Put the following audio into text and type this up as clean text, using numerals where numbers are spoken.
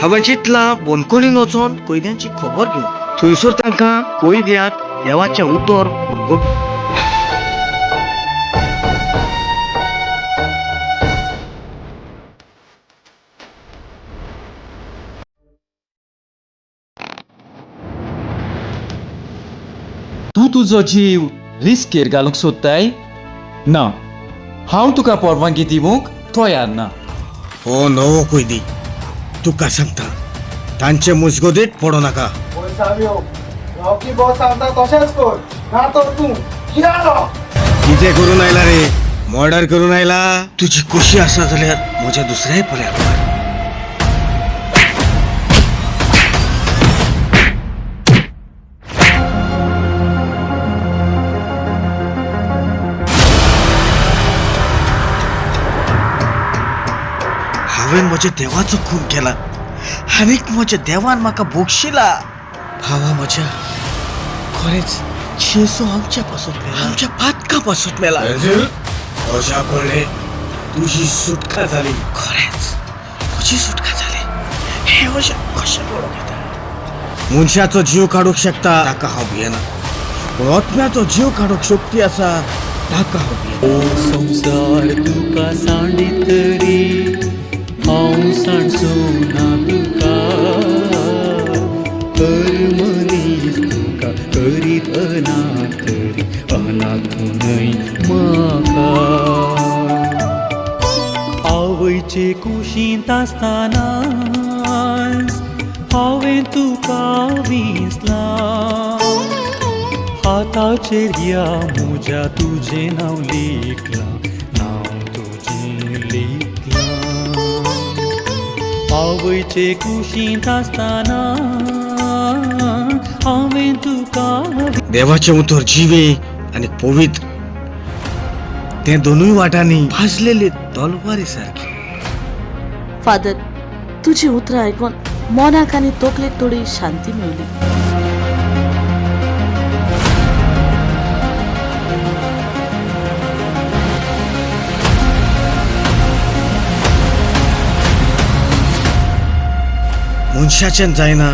हांवें चिंतलां बंदखणीन वचोन कैद्यांची खबर घेवन थंयसर तांकां कैद्यांक देवाचें उतर तूं तुजो जीव रिस्केर घालूंक सोदताय? ना, हांव तुका परवानगी दिवंक तयार ना. हो नवो कैदी तुका सांगता, तांचे मुजगोदेक पडो नाका. सावियो, रॉकी बॉस सांगता तशेंच कर, ना तर तूं किरालो. कितें करून आयला रे? मर्डर करून आयला? तुजी खोशी आसा जाल्यार म्हज्या दुसऱ्याय पल्यार मार. हांवें म्हज्या देवाचो खून केला आनीक म्हज्या देवान म्हाका भोगशिला. भावा म्हज्या, खरेंच जेजू आमच्या पासत मेला, आमच्या पातका पासत मेला. अशा पडले तुजी सुटका जाली. खरेंच म्हजी सुटका जाली हें अशें कशें पळोवंक येता? मनशाचो जीव काडूंक शकता ताका हांव भियेना, पूण आत्म्याचो जीव काडूंक शक्ती आसा ताका हांव भियेना. संवसार तुका सांडीत तरी हांव सांडचो ना तुका. हर मनीस तुका करीत अनाथ तरी अनाथ न्हय म्हाका. आवयचे कुशींत आसतनाच हांवें तुका विसलां. हाताचेर ह्या म्हज्या तुजें नांव लिखलां, नांव तुजें लिखलां. आवयचे कुशींत आसतना हांवें तुका देवाचें उतर जिवें आनी पवित्र, तें दोनूय वाटांनी भाजलेले तलवारी सारकी. फादर, तुजी उतरां आयकून मनाक आनी तकलेक थोडी शांती मेवली. मनशाच्यान जायना